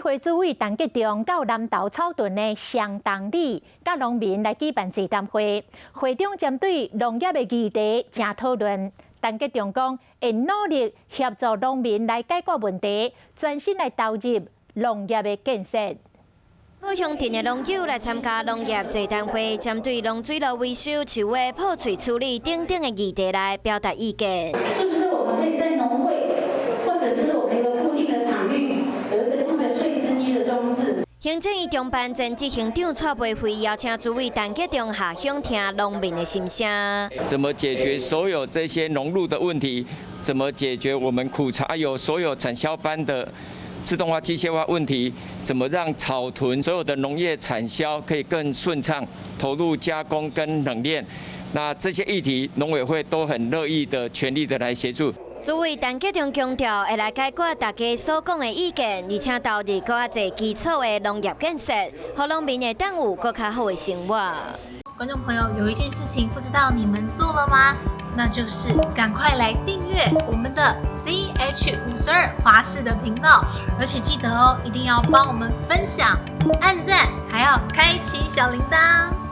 會主委陳吉仲到南投草屯的雙重里，佮農民來舉辦座談會，會中針對農業的議題誠討論。陳吉仲講，會努力協助農民來解決問題，專心來投入農業的建設。各鄉鎮的農友來參加農業座談會，針對農水路維修、樹的破碎處理等等的議題來表達意見。是不是我們可以在農會，或者是我們一個固定的場域，有一個這樣的碎枝機的裝置？行政院長辦前執行長蔡培慧邀請主委陳吉仲下鄉聽農民的心聲。怎麼解決所有這些農路的問題？怎麼解決我們苦茶油所有產銷班的自動化、機械化問題？怎麼讓草屯所有的農業產銷可以更順暢，投入加工跟冷鏈？那這些議題，農委會都很樂意的、全力的來協助。主委陳吉仲強調，會來解決大家所講的意見，而且投入閣較濟基礎的農業建設，予農民會當有閣較好的生活。觀眾朋友，有一件事情不知道你們做了嗎？那就是趕快來訂閱我們的 CH 52華視的頻道，而且記得哦，一定要幫我們分享、按讚，還要開啟小鈴鐺。